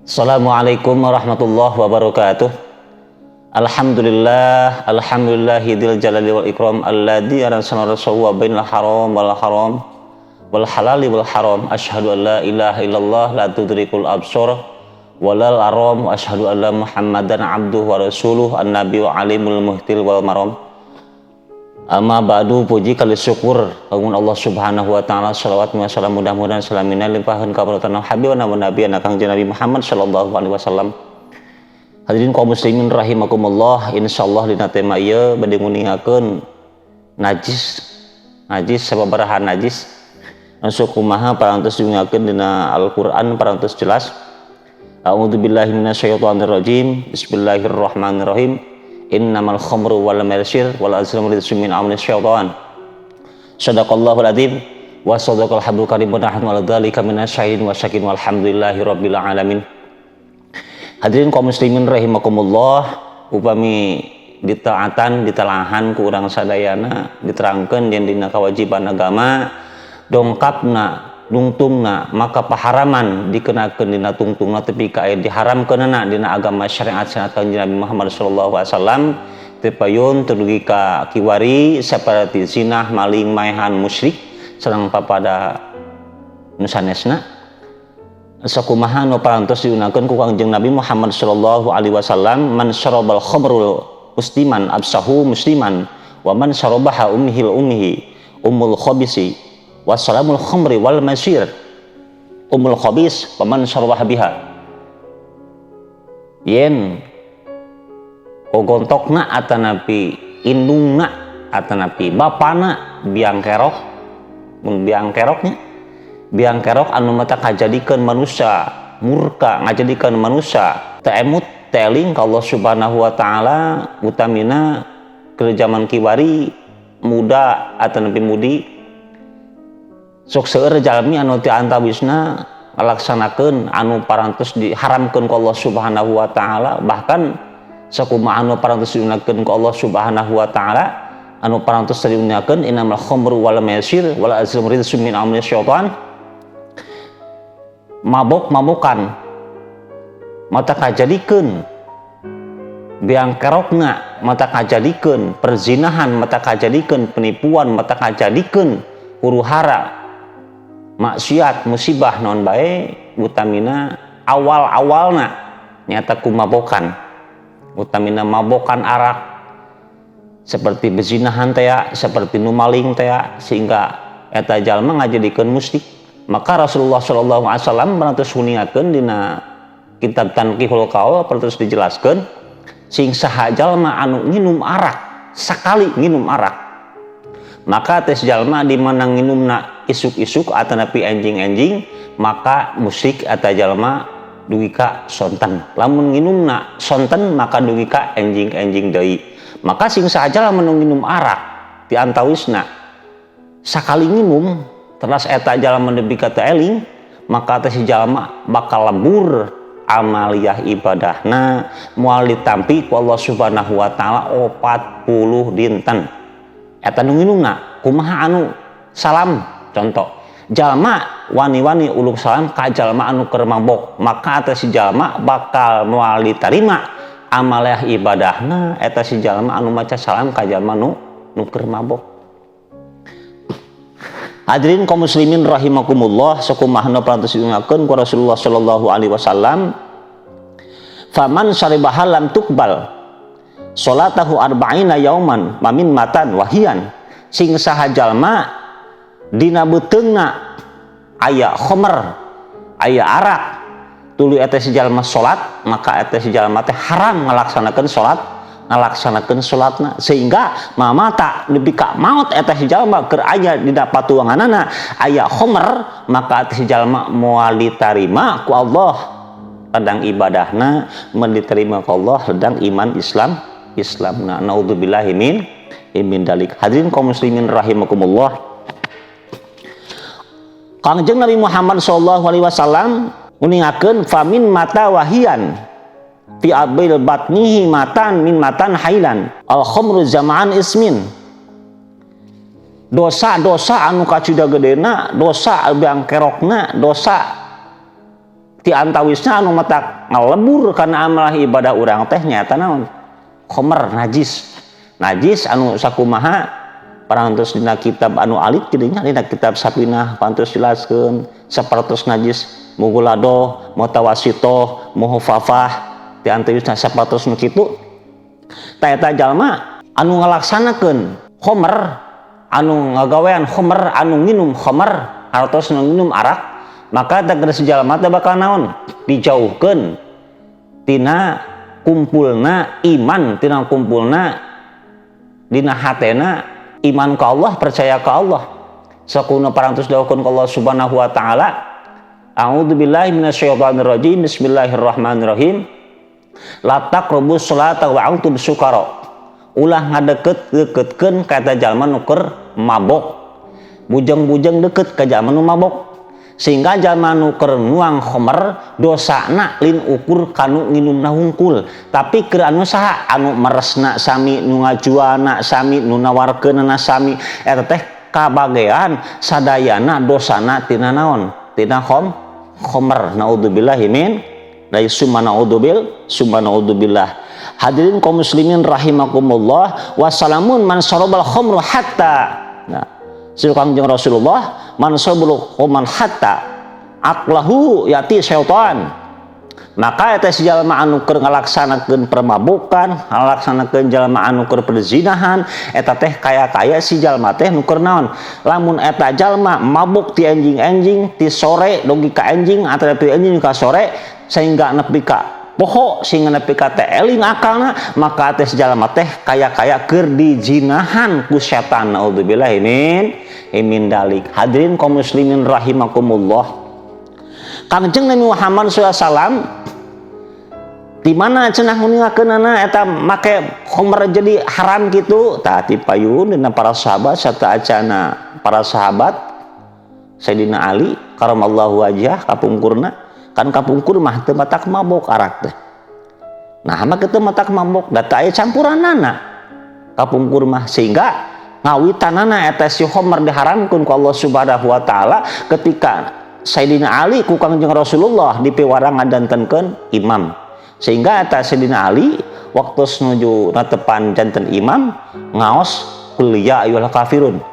Assalamualaikum warahmatullahi wabarakatuh. Alhamdulillah, alhamdulillahi dzil jalali wal ikram alladzi arsala rasulahu bainal haram wal haram wal halali wal haram. Asyhadu an la ilaha illallah la tudrikul absar walal aram wa asyhadu anna Muhammadan abduhu wa rasuluh an-nabi wa alimul muhtil wal maram. Amma ba'du, puji kali syukur kagungan Allah Subhanahu wa taala, salawat wa salam mudah-mudahan salamina limpahan ka Habib wa Nabi Kangjeng Nabi Muhammad sallallahu alaihi wasallam. Hadirin kaum muslimin rahimakumullah, insyaallah dina tema ieu bade nguningakeun najis, najis sababaraha najis anu kumaha parantos diuningakeun dina Al-Qur'an parantos jelas. A'udzubillahi minasyaitonirrajim. Bismillahirrahmanirrahim. Innamal khamru wal maisir wal azlamu rijsun min amali syaitan. Shadaqallahul adzim wa shadaqal hablul karim wa nahnu ala dzalika minasyahidin wa syakirin walhamdulillahi rabbil alamin. Hadirin kaum muslimin rahimakumullah, upami ditaatan ditelahan ku urang sadayana diterangkeun yen dina kewajiban agama dongkapna dungtungna maka paharaman dikenakeun dina tungtungna tepi ka aya diharamkeunana dina agama syariat syariat Kanjeng Nabi Muhammad sallallahu alaihi wasallam teu payun teu dugi ka kiwari saperti zinah, maling, maehan, musyrik sareng papada nu sanesna. Sakumaha nu parantos diunakeun ku Kangjeng Nabi Muhammad sallallahu alaihi wasallam, man syarabal khamrul musliman absahu musliman wa man syarabaha ummihil ummihi ummul khabisi wa salamul khamri wal masir ummul khabis wa man syarabaha biha. Yen ogontokna atanapi indungna atanapi bapana biang kerok, mun biang keroknya biang kerok anu mata kajadikeun manusia murka, ngajadikeun manusia teu emut teling ka Allah Subhanahu wa taala, utamina ke zaman kiwari muda atanapi mudi sok seueur jalmi anu ti antawisna ngalaksanakeun anu parantos diharamkeun ku Allah Subhanahu wa taala, bahkan sakumaha anu parantos diunakeun ku Allah Subhanahu wa taala anu parantos diunakeun innamal khamru wal maisir wal azlamu rijsun min amali syaitan. Mabok-mabokan mata kajadikeun biang kerokna, mata kajadikeun perzinahan, mata kajadikeun penipuan, mata kajadikeun huru hara maksiat musibah non bae, utamina awal-awalna nyata ku mabokan, utamina mabokan arak seperti bezinahan teh, seperti nu maling teh, sehingga eta jalma ngajadikeun musyrik. Maka Rasulullah sallallahu alaihi wasallam parantos huningakeun dina kitab Tanqihul Qaul, terus dijelaskeun sing saha jalma anu nginum arak, sakali nginum arak maka tes jalma di mana nginumna isuk-isuk atanapi enjing-enjing maka musyrik eta jalma dugi ka sonten, lamun nginumna sonten maka dugi ka enjing-enjing deui. Maka sing saha jalma nu nginum arak di antawisna sakali nginum terus eta jalma nepi ka teu eling maka teh si jalma bakal lebur amaliyah ibadahna, moal ditampi ku Allah Subhanahu wa taala 40 dinten. Eta nu nginumna. Kumaha anu salam? Contoh jalma wani-wani uluk salam ka jalma anu keur mabok maka eta si jalma bakal moal ditarima amaliyah ibadahna eta si jalma anu maca salam ka jalma nu keur mabok. Hadirin kaum muslimin rahimakumullah, sakumaha nu parantos diungakeun ku Rasulullah sallallahu alaihi wasallam, faman syaribaha lam tuqbal salatahu arba'ina yauman mamin matan wahiyan. Sing saha jalma dina beuteungna aya khamr, aya arak, tuluy eta si jalma salat maka eta si jalma teh haram ngalaksanakeun salat, ngalaksanakeun salatna, sehingga mamata nepi ka maut eta si jalma keur aya dina patuanganana aya khamr maka eta si jalma moal ditarima ku Allah ladang ibadahna, mun diterima ku Allah ladang iman Islam Islamna. Naudzubillahi min dalik. Hadirin kaum muslimin rahimakumullah, Kangjeng Nabi Muhammad sallallahu alaihi wasallam nguningakeun famin mata wahiyan fi abil batnihi matan min matan hailan al khamru zama'an ismin. Dosa-dosa anu kacida gedena, dosa biang kerokna, dosa Ti antawisna anu matak ngalebur kana amal ibadah urang teh nyaeta naon? Khomer, najis. Najis anu sakumaha parantos dina kitab anu alit kitu nya, dina kitab Sapinah parantos jelaskeun sapertos najis mugulado, mutawasitoh, muhafafah, ti antawisna sapertos nu kitu. Ta eta jalma anu ngalaksanakeun khomer, anu ngagawean khomer, anu nginum khomer, artos nu nginum arak, maka tegas jalma teh bakal naon? Dijauhkeun tina kumpulna iman, tina kumpulna dina hatena iman ka Allah, percaya ka Allah. Sakuna parantos dawuhkeun ka Allah Subhanahu wa taala, A'udzubillahi minasyaitonirrajim, bismillahirrahmanirrahim. La taqrabus salata wa antum sukara. Ulah ngadeket-deketkeun ka eta jalma nu keur mabok. Bujeng-bujeng deket ka jalma nu mabok. Sehingga jalma nu keur nuang khomer dosana lin ukur kanu nginumna hungkul, tapi keur anu saha anu meresna sami, nu ngajualna sami, nu nawarkeunna sami, eta teh kabagean sadayana dosana tina naon? Tina khomer. Naudzubillahi min la summa naudzubil summa naudzubillah. Hadirin kaum muslimin rahimakumullah, wassalamun man syarabal khamru hatta. Nah, Sir Kangjeng Rasulullah man sabru man hatta aqlahu yati syaitan. Maka eta si jalma anu keur ngalaksanakeun permabukan, ngalaksanakeun jalma anu keur perzinahan, eta teh kaya-kaya si jalma teh nu keur naon? Lamun eta jalma mabuk ti enjing-enjing, ti sore dugi ka enjing atau ti enjing ka sore sehingga nepi ka poho, sehingga nepi ka teh eling akalna, maka teh si jalma teh kaya-kaya keur dijinahan ku setan. Naudzubillah min dalik. Hadirin kaum muslimin rahimakumullah. Kangjeng Nabi Muhammad sallallahu alaihi wasallam di mana cenah nguningakeunana eta make khomer jadi haram gitu? Tah, ti payun dina para sahabat serta acana para sahabat Sayyidina Ali karamallahu wajhah kapungkurna, kan kapungkur mah teu matak mabok arak teh. Nah, mah kitu matak mabok da teu aya campuranana kapungkur mah, sehingga ngawitanana eta si khomer diharamkeun ku Allah Subhanahu wa taala ketika Sayyidina Ali ku Kangjeng Rasulullah dipiwarang ngadantenkeun imam. Sehingga eta Sayyidina Ali waktu nuju natepan janten imam ngaos qul ya ayyuhal kafirun,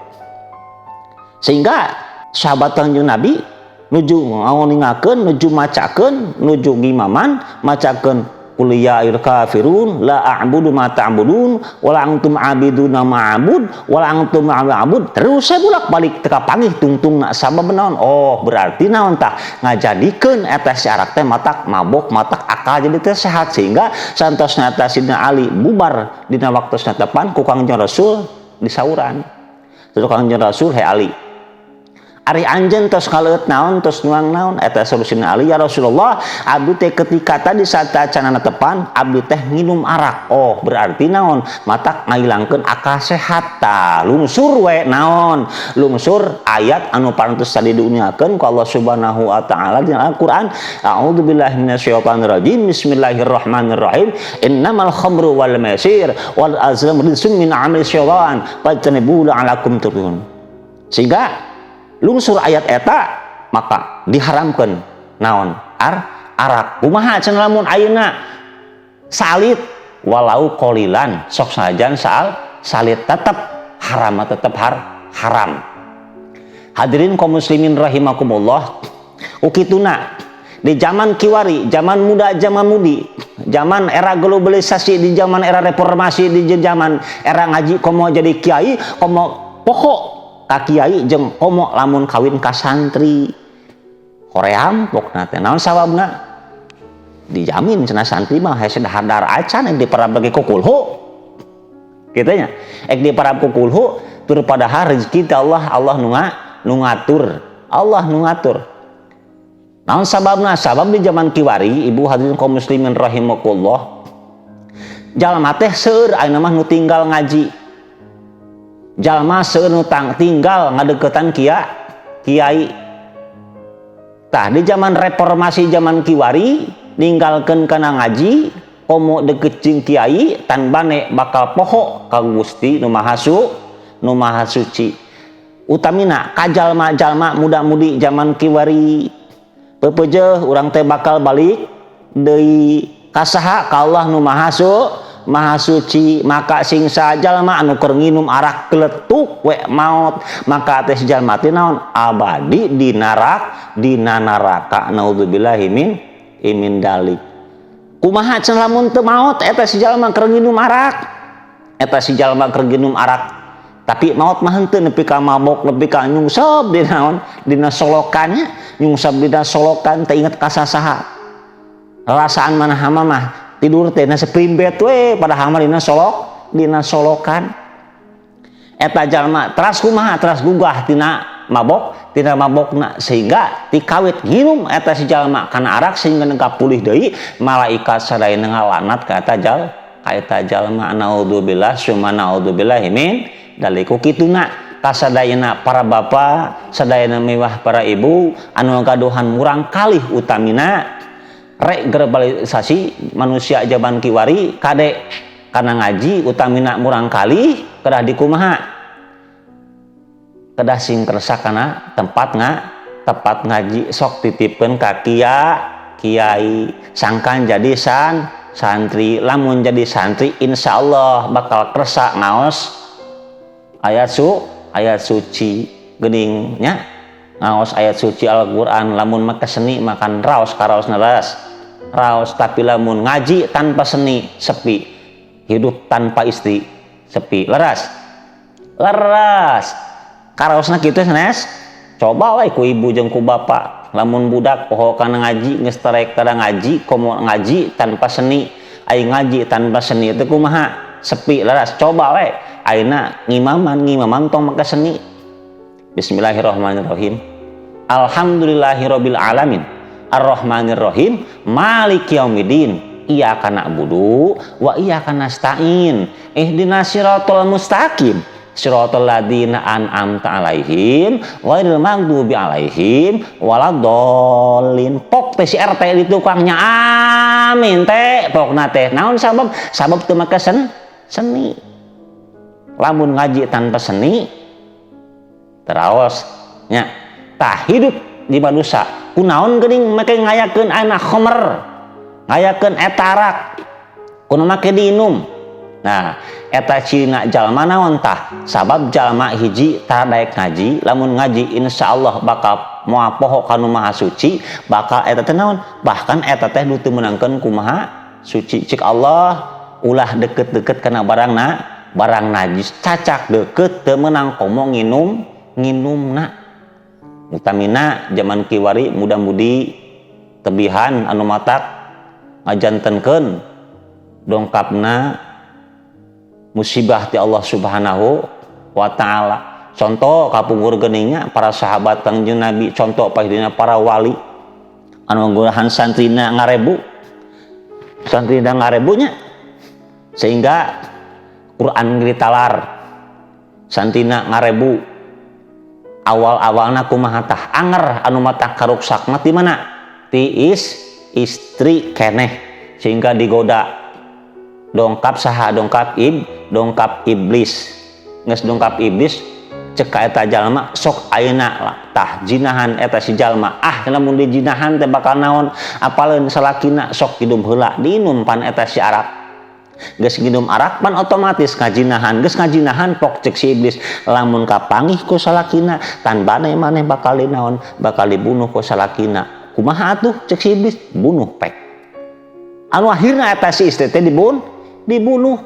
sehingga sahabat Kangjeng Nabi nuju ngaoningakeun, nuju macakeun, nuju ngimaman macakeun qul ya ayyuhal kafirun la a'budu ma ta'budun wala antum abiduna ma a'bud wala antum a'bud. Terus saya bolak-balik teka panggih tungtungna sabab naon? Oh, berarti naon tah ngajadikeun eta si arak teh matak mabok, matak akal jadi teh sehat, sehingga santosna eta Sidina Ali bubar dina waktosna tepan ku Kangjeng Rasul disauran. Terus Kangjeng Rasul, "He Ali, ari anjeun tos ngaleut naon, tos nuang naon?" Eta saur Sidina Ali, "Ya Rasulullah, abdi teh ketika tadi saat acanana tepan abdi teh nginum arak." Oh, berarti naon? Matak ngahilangkeun akal sehat. Tah, lungsur we naon? Lungsur ayat anu parantos tadi diuningakeun ku Allah Subhanahu wa taala di Al-Qur'an. A'udzubillahi minasyaitonirrajim, bismillahirrahmanirrahim, innamal khamru wal maisir wal azlam rijsun min amali syaitan fajtanibuhu la'allakum tuflihun. Sehingga lungsur ayat eta maka diharamkan naon? Arak. Kumaha cenah lamun ayeuna salit, walau qolilan, sok sajan salit tetep haram, tetep haram. Hadirin kaum muslimin rahimakumullah, ukituna di zaman kiwari, zaman muda, zaman mudi, zaman era globalisasi, di zaman era reformasi, di zaman era ngaji komo jadi kiai, komo pokok ka kiai jeung komo lamun kawin ka santri hoream pokna teh. Naon sababna? Dijamin cenah santri mah hese dahar acan, ek diparab lagi ku kulhu kitu nya, ek diparab ku kulhu tur padahal rezeki teh Allah, Allah nu ngatur, Allah nu ngatur. Naon sababna? Sabab di zaman kiwari, ibu, hadirin kaum muslimin rahimakumullah, jalma teh seueur ayeuna mah nu tinggal ngaji, jalma seueur nu tinggal ngadeukeutan kiai. Tah, di zaman reformasi, zaman kiwari, ninggalkeun kana ngaji komo deket jeung kiai tan bane bakal poho ka Gusti nu Maha nu Maha Suci, utamina ka jalma-jalma muda-mudi zaman kiwari. Pepeujeuh urang teh bakal balik deui ka saha? Ka Allah nu maha maha suci. Maka singsa jalma anu keur nginum arak keletuk we maot, maka teh si jalma teh naon? Abadi di dina neraka, naudzubillahi min dalik. Kumaha cenah lamun teu maot eta si jalma keur nginum arak? Eta si jalma keur nginum arak tapi maot mah henteu, nepi ka mabok, nepi ka nyungsep dina naon? Dina solokannya, nyungsep dina solokan, teu inget ka sasaha. Rasaan mana hama mah tidur teh na seprimbet we, padahal mah dina solokan eta jalma. Teras kumaha? Teras gugah tina mabok, tina mabokna, sehingga tikawit nginum eta si jalma kana arak sehingga nengka pulih deui, malaikat sadayana ngalanat ka eta jalma, naudzubillah summa naudzubillah min daliku. Kituna kasadayana para bapak sadayana mewah para ibu anu gaduhan murang kalih, utamina reglobalisasi manusia zaman kiwari, kade karena ngaji, utamina murang kalih kedah dikumaha? Kedah sing kersa kana tempat ngaji. Sok titipkeun ka kiai, sangkan jadi santri. Lamun jadi santri, insya Allah bakal kersa ngaos ayat suci gening nya, ngaos ayat suci Al-Quran. Lamun make seni makan raos karaos naras raos, tapi lamun ngaji tanpa seni sepi, hidup tanpa istri sepi. Leras, leras karaosna kitu sanes. Coba we ku ibu jeung ku bapak, lamun budak poho kana ngaji, geus terek kada ngaji, komo ngaji tanpa seni. Ai ngaji tanpa seni itu kumaha? Sepi, leras. Coba we ayeuna ngimaman, ngimaman tong make seni. Bismillahirrahmanirrahim. Alhamdulillahirabbil alamin. Arrahmanirrahim. Maliki yaumiddin. Iyyaka na'budu wa iyyaka nasta'in. Ihdinas siratal mustaqim. Siratal ladzina an'amta alaihim ghairil maghdubi alaihim waladdallin. Pok teh si RT di tukangnya, amin teh pokna teh. Naon sabab? Sabab teu make seni. Lamun ngaji tanpa seni teraos nya. Tah, hidup di manusia kunaon geuning make ngayakeun anak khomer, ngayakeun etarak, kuno make diinum? Nah, eta cina jalma naon tah? Sabab jalma hiji tara daek ngaji. Lamun ngaji, insyaallah bakal moal poho kanu maha suci, bakal eta teh naon? Bahkan eta teh nu teu meunangkeun kumaha suci. Cik Allah, ulah deket-deket kana barang najis, cacak deket teu meunang, komo nginumna. Utamina zaman kiwari muda-mudi tebihan anu matak ngajantenkeun dongkapna musibah ti Allah Subhanahu wa taala. Contoh kapungkur geningnya para sahabat Kangjeng Nabi, contoh pahidina para wali anu nggunahan santrina ngarebu, santrina ngarebunya, sehingga Quran ditalar santrina ngarebu. Awal-awalna kumaha tah? Anger anu matak karuksak mah ti mana? Ti istri keneh, sehingga digoda dongkap saha? Dongkap iblis. Geus dongkap iblis, cek ka eta jalma, sok ayeuna tah jinahan eta si jalma. Ah, lamun dijinahan teh bakal naon? Apaleun salakina? Sok inum heula. Diinum pan eta si arak. Geus nginum arak pan otomatis ngajinahan. Geus ngajinahan, pok cek si iblis, lamun kapanggih ku salakina, tanbane maneh bakal dinaon? Bakal dibunuh ku salakina. Kumaha atuh? Cek si iblis, bunuh pek. Anu akhirna eta si istri teh dibunuh.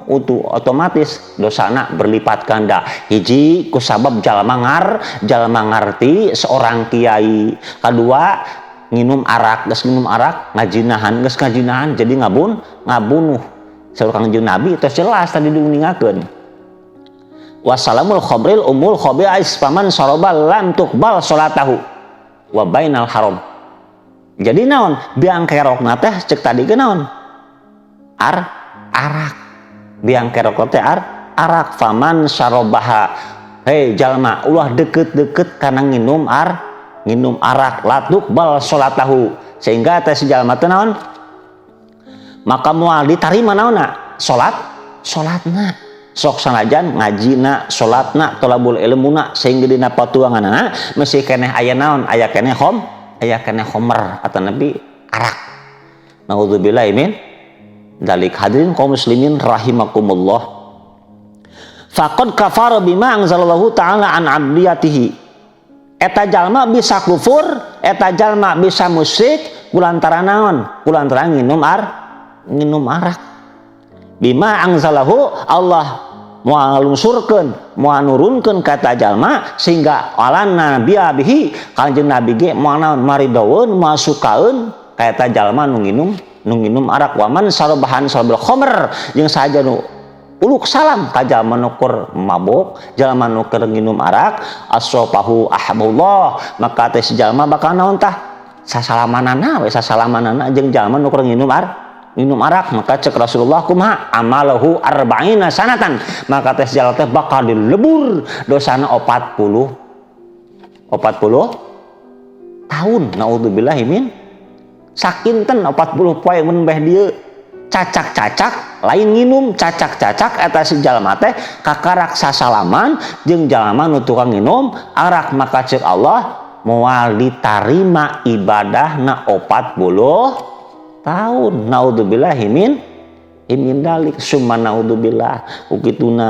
Utuh otomatis dosana berlipat ganda. Hiji kusabab jalma ngarti seorang kiai, kedua nginum arak, geus nginum arak ngajinahan, geus ngajinahan jadi ngabunuh. Saur Kangjeng Nabi itu jelas tadi diuningakeun, wasalamul khamril umul khaba'is faman syaraba lam tuqbal salatahu wa bainal haram. Jadi naon biang kerokna teh? Cek tadi ke naon? Arak biang kerok teh, arak. Faman syarobaha, hei jalma, ulah deket-deket kana nginum arak, la tuqbal salatahu, sehingga teh si jalma teh naon? Maka moal ditarima naonna? Salatna. Sok sanajan ngajina, salatna, tolabul ilmuna, sehingga dina patuanganana masih keneh aya naon? Aya keneh aya keneh khomer atau nabi arak. Naudzubillah min dzalik. Hadirin kaum muslimin rahimakumullah. Faqad kafara bima anzalallahu ta'ala an abdiyatihi. Eta jalma bisa kufur, eta jalma bisa musyrik kulantaran naon? Kulantaran nginum arak. Bima anzalahu Allah moal ngalungsurkeun, moal nurunkeun ka eta jalma sehingga ala nabiya bihi kanjeng Nabi ge moal naon maridoeun, moal sukaeun ka eta jalma nu nginum arak. Wa man sarabahan sarabil khamr jeung saja nu uluk salam ka jalma nu keur mabok, jalma nu keur nginum arak, asopahu ahbullah, maka teh si jalma bakal naon tah sasalamanana we, sasalamanana jeung jalma nu keur nginum arak. Maka cek Rasulullah kumaha amalahu arba'ina sanatan, maka teh si jalma teh bakal dilebur dosana 40 tahun. Naudzubillahi min sakinten 40 poe mun beh dieu cacak-cacak lain nginum, cacak-cacak eta si jalma teh kakarak sasalaman jeung jalma nu tukang nginum arak. Maka cek Allah moal ditarima ibadahna 40 tahun. Naudzubillahi min dalik. Summa naudzubillah ukituna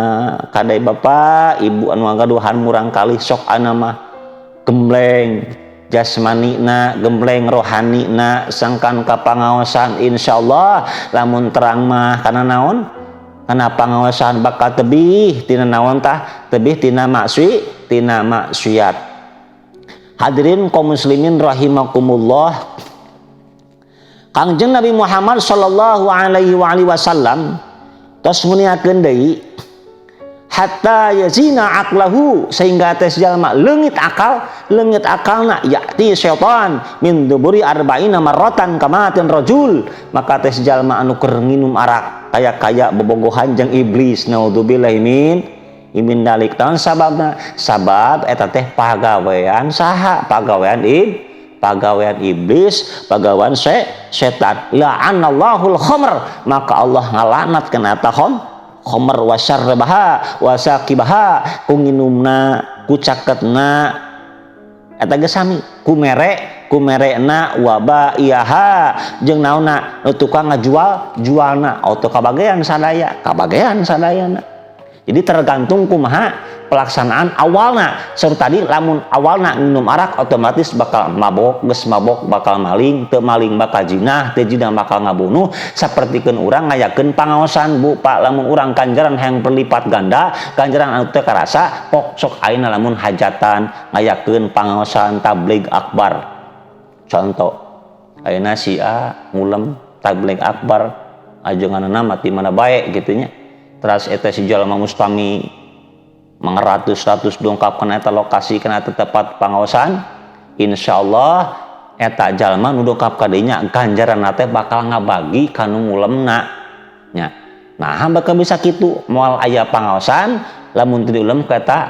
kadai bapak ibu anu ngagaduhan murang kali sok ana mah gembleng jasmanina, gembleng rohanina, sangkan kapangaosan. Insyaallah lamun terang mah kana naon? Kana pangaosan bakal tebih tina naon tah? Tebih tina maksi, tina maksiat. Hadirin kaum muslimin rahimakumullah. Kangjeng Nabi Muhammad sallallahu alaihi wa alihi wasallam tos muniakeun deui hatta yazina aqlahu, sehingga tes jalma leungit akal, leungit akalna ya'ti syaitan min duburi arba'ina marratan kamatin rajul, maka tes jalma anu keur nginum arak kaya-kaya bobogohan jeung iblis. Naudzubillahi min dalik. Taon sababna? Sabab eta teh pagawean saha? Pagawean pagawean iblis, pagawean setan. La'anallahul khamr, maka Allah ngalaknat kana eta khamr wa syarbaha wa saqibaha, ku nginumna, ku caketna eta geus sami, ku mere, ku merekna, wa ba'iha jeung naonna nu tukang ngajual jualna, auto kabagean sadaya, kabagean sadayana. Jadi tergantung kumaha pelaksanaan awalna. Seru tadi lamun awalna minum arak otomatis bakal mabok, geus mabok bakal maling, teu maling bakal jinah, teu jinah bakal ngabunuh. Sapertikeun urang ngayakeun pangaosan Bu Pak, lamun urang ganjaran hayang berlipat ganda, ganjaran anu teu karasa, pok sok ayeuna lamun hajatan ngayakeun pangaosan tabligh akbar. Contoh ayeuna si A ngulem tabligh akbar ajenganna mati mana bae gitu nya. Teras eta si jalma mustami mangeratus-ratus dongkap kana eta lokasi kana eta tempat pangaosan, insyaallah eta jalma nu dongkap ka dinya ganjaran teh bakal ngabagi ka nu ngulemna nya. Nah bakal bisa kitu, moal aya pangaosan lamun teu diulem ka eta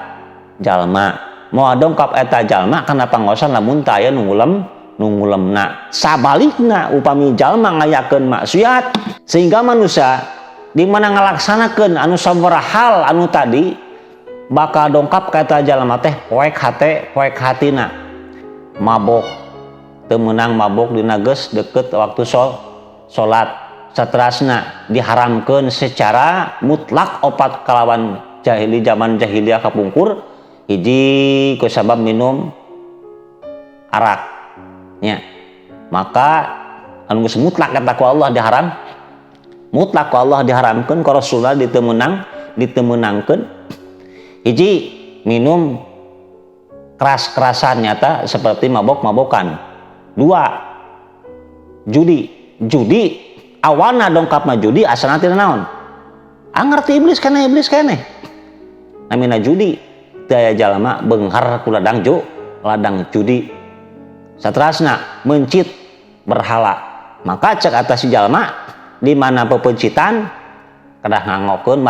jalma, moal dongkap eta jalma kana pangaosan lamun teu aya nu ngulem, nu ngulemna. Sabalikna upami jalma ngayakeun maksiat sehingga manusia di mana ngalaksanakeun anu sabaraha hal anu tadi bakal dongkap ka eta jalma teh poek hate, poek hatina. Mabok teu meunang mabok dina geus deket waktu salat, saterasna diharamkeun secara mutlak opat kalawan jahili zaman jahiliyah kapungkur, hiji ku sabab minum arak nya. Maka anu geus mutlak eta ku Allah diharam, mutlak ku Allah diharamkeun, ku Rasulullah ditemenangkeun. Hiji minum keras-kerasan nyata seperti mabok-mabokan. Dua, judi. Judi awalna dongkap mah judi asalna tina naon? Ngerti iblis kana iblis keneh. Namina judi daya jalma beunghar ku ladang ladang judi. Saterasna mencit berhala. Maka cek atas si jalma di mana pepencitan kedah ngangokeun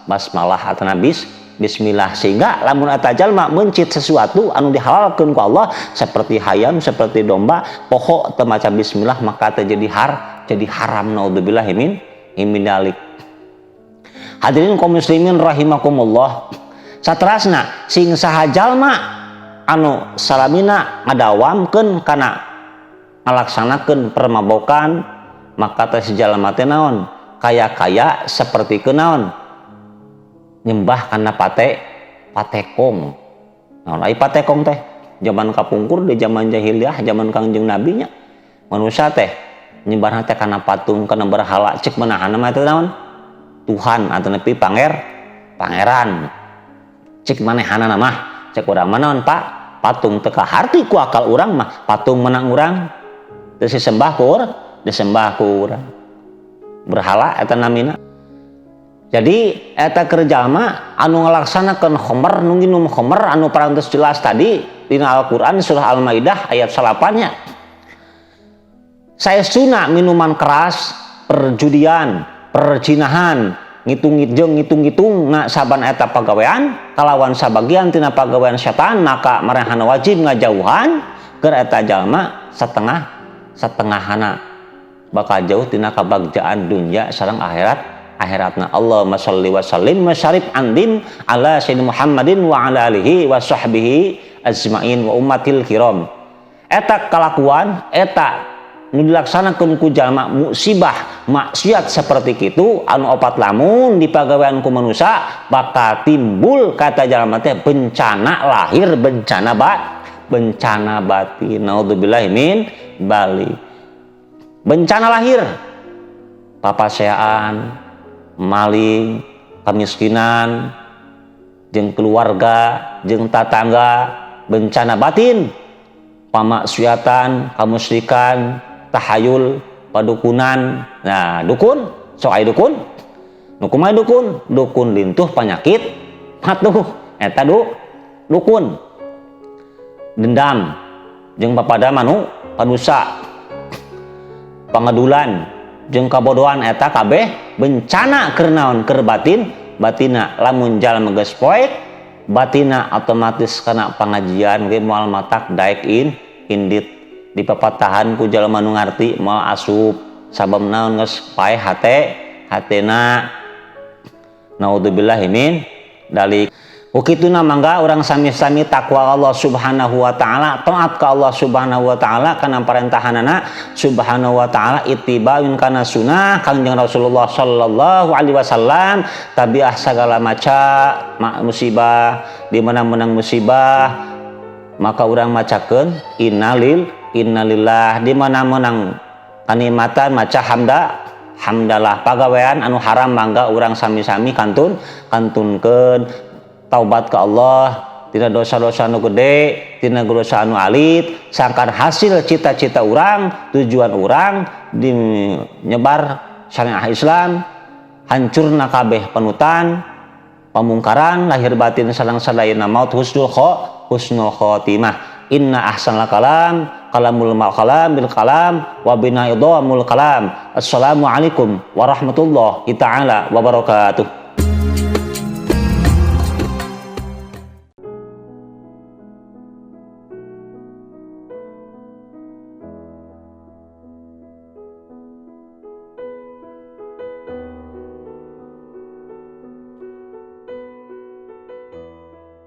basmalah atau nabis bismillah, sehingga lamun eta jalma mencit sesuatu anu dihalalkeun ku Allah seperti hayam, seperti domba, poho teu maca bismillah maka teh jadi haram. Naudzubillah min dalik. Hadirin kaum muslimin rahimakumullah. Saterasna sing saha jalma anu salamina ngadawamkeun kana ngalaksanakeun permabokan maka teh si jalma teh naon kaya-kaya saperti naon nyembah kana patekong. Naon ai patekong teh zaman kapungkur di zaman jahiliyah zaman Kangjeng Nabi nya manusia teh nyembahna teh kana patung kana berhala cek manahanna mah teh naon Tuhan atau nepi pangeran cek manehana mah cek urang mah naon Pak patung teu kaharti ku akal urang mah patung menang urang teu disembah ku urang disembah ku urang berhala eta namina. Jadi eta keur jalma anu ngalaksanakeun khomer nu nginum khomer anu parantos jelas tadi dina Al-Qur'an surah Al-Maidah ayat 8 nya. Saestuna minuman keras, perjudian, perzinahan, ngitung-ngitung na saban eta pagawean kalawan sabagian tina pagawean setan maka marehana wajib ngajauhan keur eta jalma setengahana bakal jauh tina kabagjaan dunya sareng akhirat akhiratna. Allahumma shalli wa sallim wa syarif andim ala sayyidina Muhammadin wa ala alihi wa sahbihi ajmain wa ummatil kiram. Eta kalakuan eta nu dilaksanakeun ku jalma musibah maksiat seperti kitu anu opat lamun dipagawean ku manusia bakal timbul kata jalma teh bencana lahir bencana bencana batin. Naudzubillah min bali. Bencana lahir papaseaan, maling, kemiskinan, jeung keluarga, jeung tatangga, bencana batin, pamaksiatan, kamusyrikan, tahayul, padukunan. Nah, dukun, sok aya dukun. Nu kumaha dukun? Dukun lintuh penyakit matuh eta dukun. Dendam jeung papada padusa. Pangadulan jeung kabodohan eta kabeh bencana keur naon keur batin batina. Lamun jalma geus poek batina otomatis kana pangajian ge moal matak daek indit dipapatahan ku jalma nu ngarti moal asup sabab naon geus paeh hatena. Naudzubillahi min dalik. Ukituna mangga urang sami-sami takwa Allah Subhanahu wa taala, taat ka Allah Subhanahu wa taala kana parentahanana Subhanahu wa taala, ittiba'un kana sunnah Kangjeng Rasulullah sallallahu alaihi wasallam, tabiah sagala maca musibah di mana menang musibah maka urang macakeun innalillah, di mana menang kanikmatan maca hamdalah. Pagawean anu haram mangga urang sami-sami kantunkeun taubat ke Allah tina dosa-dosa anu gede tina dosa anu alit, sangkan hasil cita-cita urang tujuan urang di nyebar syariah Islam hancurna kabeh panutan pamungkaran lahir batin sareng sadayana maut husnul khotimah. Inna ahsanal kalam kalamul kalam bil kalam wa bina idhamul kalam. Assalamualaikum warahmatullahi taala wabarakatuh.